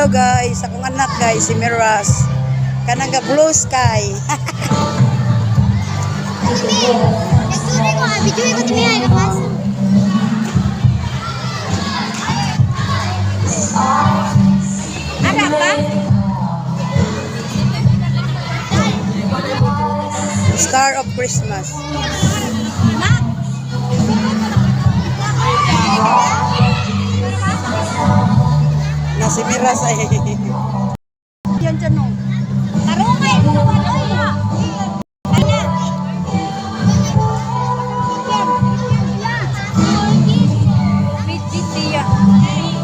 Hello guys, akong anak guys, si Miras. Kanang ga blue sky. Nagtunay ko, video ko tumingay ka pas. Ara pa? Star of Christmas. Na si Miras ay. Yan dyan oh. Tarungay mo na. Ana. Siya. Ay,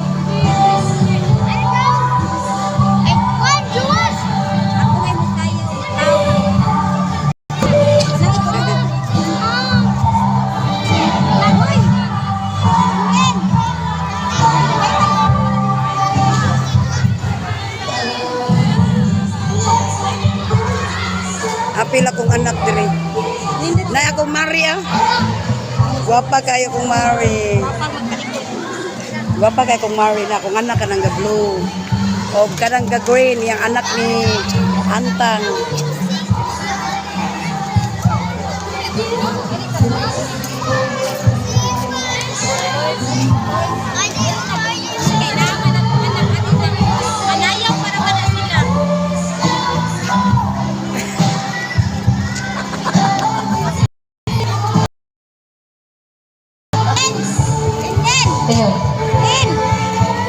Juan, Juwas! Ako ngay mo tayo. Lagoy! Ken! Apil akong anak diri. Nay akong Mari ah. Gwapa kayo kong Mari. Gwapa kayo kong Mari na akong anak kanang ga blue. O kanang ga green yang anak ni Antang. Kailangan ang anak ato ng anayaw para wala sila. Ken! Ayun. Ken!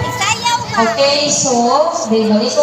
Isayaw ka! Okay, so, di balik ko